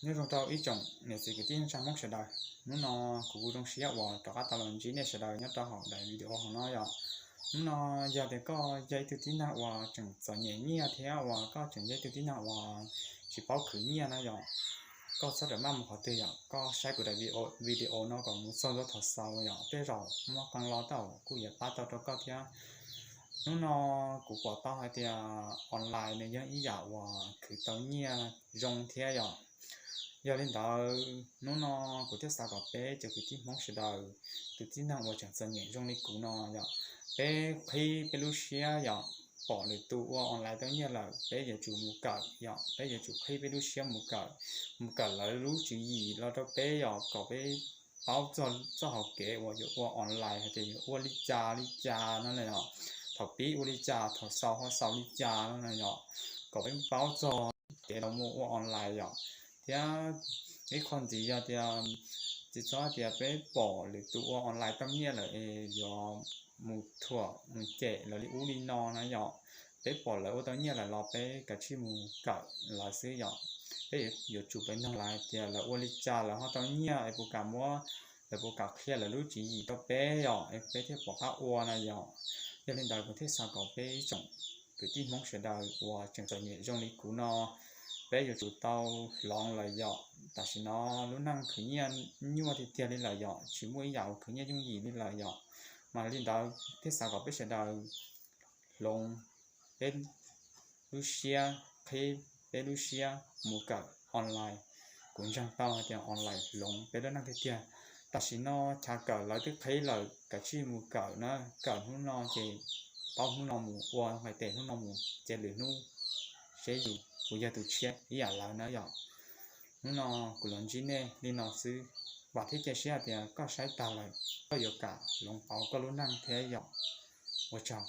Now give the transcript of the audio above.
Nyob zoo rau ib tsoom niam txiv kwv tij neej tsa Hmoob sawv daws. Hnub no kuv kuj zoo siab uas rov qab tau los ntsib nej sawv daws nyob rau hauv daim video hauv no yom. Hnub no yog tias koj yog ib tug tib neeg uas tseem txom nyem nyiaj thiab uas koj tseem yog ib tug tib neeg uas tsis paub khwv nyiaj na yom, koj txhob rawm maj mus qhov twg yom, koj saib kuv daim video no kom mus txog ntua thaum xaus yom, tej zaum muaj qee lo tau kuj yuav pab tau rau koj thiab. Hnub no kuv pom tau hais tias online nws yog ib yam uas khwv tau nyiaj zoo thiab yom. Yog li ntawd hnub no kuv thiaj xav kom peb cov kwv tij Hmoob sawv daws, tus tib neeg uas tseem txom nyem zoo li kuv no yom, peb qhib peb lub siab yom, pom lwm tus ua online tau nyiaj lawm peb yuav tsum mus kawm yom, peb yuav tsum qhib peb lub siab mus kawm, mus kawm lawv lub tswv yim los rau peb yom, kom peb paub txog txoj hauv kev uas yuav ua online hais tias yuav ua li cas li cas no na yom, thaum pib ua li cas, thaum xaus ho xaus li cas no na yom, kom peb paub txog kev los mus ua online yom. Thiab ib qho ntxiv yog tias tsis txhob tias peb pom lwm tus ua online tau nyiaj lawm es yuav mus thuam mus cem lawv li ub li no na yom. Peb pom lawv ua tau nyiaj lawm los peb kav tsij mus kawm lawv xwb yom. Peb yuav tsum peb nug lawv hais tias lawv ua li cas lawv ho tau nyiaj es puas kam muab, lawv puas kam qhia lawv lub tswv yim rau peb yom, es peb thiaj pom qab ua na yom. Yog li ntawd kuv thiaj xav kom peb ib tsoom kwv tij Hmoob sawv daws uas tseem txom nyem zoo li kuv no, peb yuav tsum tau hloov lawm yom. Tam sim no lub neej khwv nyiaj nyuaj tiag tiag li lawm yom, tsis muaj ib yam uas khwv nyiaj yooj yim li lawm yom. Mas li ntawd thiaj xav kom peb sawv daws hloov peb lub siab, qhib peb lub siab mus kawm online. Kuv ntseeg tau hais tias online hloov peb lub neej tiag tiag. Tam sim no chav kawm lawv twb qhib lawm, kav tsij mus kawm na, kawm hnub no ces paub hnub no mus, ua nqaij tes hnub no mus ces lwm hnub seb yus puas yog tus tshiab ib yam lawv na yom. Hnub no kuv los ntsib nej li no xwb, vam thiab cia siab hais tias koj saib tag lawm koj yuav kam hloov pauv koj lub neej thiab yom. Ua tsaug.